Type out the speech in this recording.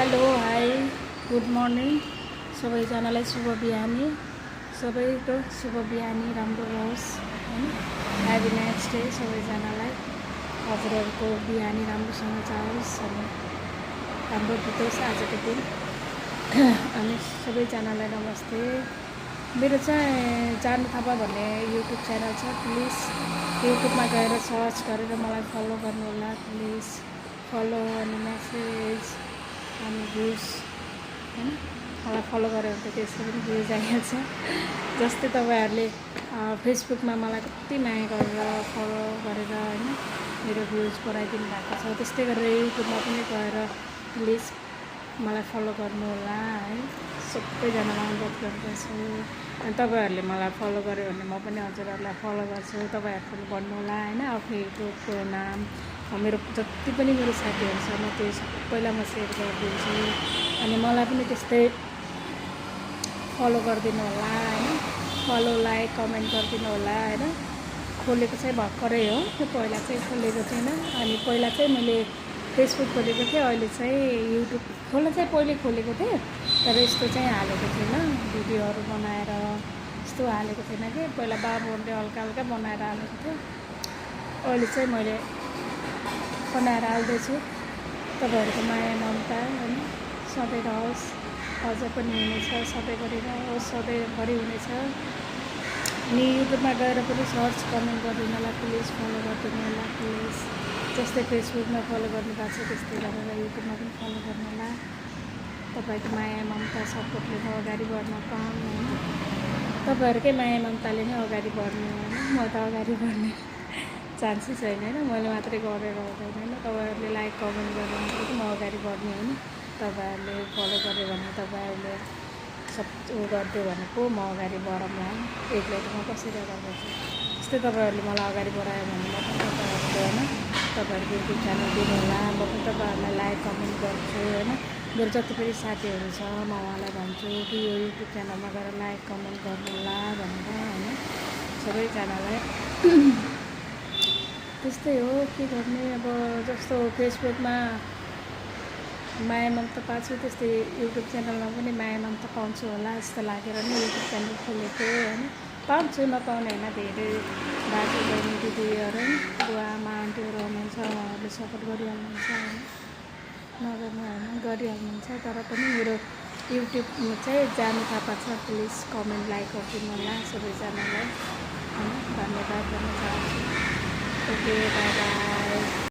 Hello hi good morning सबैजनालाई शुभ बिहानी सबैको शुभ बिहानी राम्रो रहोस् हैन। ह्यापी नेक्स्ट डे सबैजनालाई हजुरहरूको बिहानी राम्रोसँग जाओस् अनि राम्रो बितोस् आजको दिन। अनि सबैजनालाई नमस्ते। मेरो चाहिँ जान्नु थापा भन्ने युट्युब च्यानल छ, प्लिज युट्युबमा गएर सर्च गरेर मलाई फलो गर्नु होला। प्लिज फलो अनि मेसेज अनि भ्युज हैन, मलाई फलो गऱ्यो भने त त्यसको पनि भ्युज आइहाल्छ। जस्तै तपाईँहरूले फेसबुकमा मलाई कति माया गरेर फलो गरेर हैन मेरो भ्युज बढाइदिनु भएको छ, त्यस्तै गरेर युट्युबमा पनि गएर प्लिज मलाई फलो गर्नु होला है। सबैजनालाई अनुरोध गर्दछु। अनि तपाईँहरूले मलाई फलो गर्यो भने म पनि हजुरहरूलाई फलो गर्छु। तपाईँहरू पनि भन्नु होला हैन आफ्नो युट्युबको नाम। मेरो जति पनि मेरो साथीहरू छ म त्यो सबैलाई म सेयर गरिदिन्छु। अनि मलाई पनि त्यस्तै फलो गरिदिनु होला हैन, फलो लाइक कमेन्ट गरिदिनु होला हैन। खोलेको चाहिँ भर्खरै हो, त्यो पहिला चाहिँ खोलेको थिएन। अनि पहिला चाहिँ मैले फेसबुक खोलेको थिएँ, अहिले चाहिँ युट्युब चाहिँ पहिले खोलेको थिएँ, तर यस्तो चाहिँ हालेको थिएन, भिडियोहरू बनाएर यस्तो हालेको थिएन कि पहिला बाबुहरूले हल्का हल्का बनाएर हालेको थियो। अहिले चाहिँ मैले बनाएर हाल्दैछु। तपाईँहरूको माया ममता हैन सधैँ रहोस्, अझ पनि हुनेछ, सधैँभरि रहोस्, सधैँभरि हुनेछ। अनि युट्युबमा गएर पनि सर्च कमेन्ट गरिदिनु होला, प्लिज फलो गरिदिनु होला प्लिज। जस्तै फेसबुकमा फलो गर्नुभएको छ त्यस्तै गरेर युट्युबमा पनि फलो गर्नु होला। तपाईँको माया ममता सपोर्टले म अगाडि बढ्न पाऊँ हैन, तपाईँहरूकै माया ममताले नै अगाडि बढ्ने हैन। म त अगाडि बढ्ने चान्सै छैन हैन, मैले मात्रै गरेर हुँदैन हैन। तपाईँहरूले लाइक कमेन्ट गर्यो भने पनि म अगाडि बढ्ने हैन। तपाईँहरूले फलो गर्यो भने, तपाईँहरूले सब गरिदियो भने पो म अगाडि बढाउँला हैन। एक्लै त म कसरी अगाडि बढ्छु। त्यस्तै तपाईँहरूले मलाई अगाडि बढायो भने म पनि तपाईँहरूको हैन तपाईँहरूको युट्युब च्यानल दिनु होला। म पनि तपाईँहरूलाई लाइक कमेन्ट गर्छु हैन। मेरो जति पनि साथीहरू छ म उहाँलाई भन्छु कि यो युट्युब च्यानलमा गएर लाइक कमेन्ट गर्नु होला भनेर हैन, सबैजनालाई। त्यस्तै हो, के गर्ने अब। जस्तो फेसबुकमा माया ममता पाउँछु, त्यस्तै युट्युब च्यानलमा पनि माया ममता पाउँछु होला जस्तो लागेर नै युट्युब च्यानल खोलेको हैन। पाउँछु नपाउने होइन, धेरै दाजु बहिनी दिदीहरू बुवा आमा आन्टीहरू हुनुहुन्छ, उहाँहरूले सपोर्ट गरिहाल्नुहुन्छ हैन, नगर्नु होइन गरिहाल्नुहुन्छ। तर पनि मेरो युट्युब चाहिँ जानु थापा छ, प्लिज कमेन्ट लाइक गरिदिनु होला सबैजनालाई हैन। धन्यवाद भन्न चाहन्छु। Okay by by.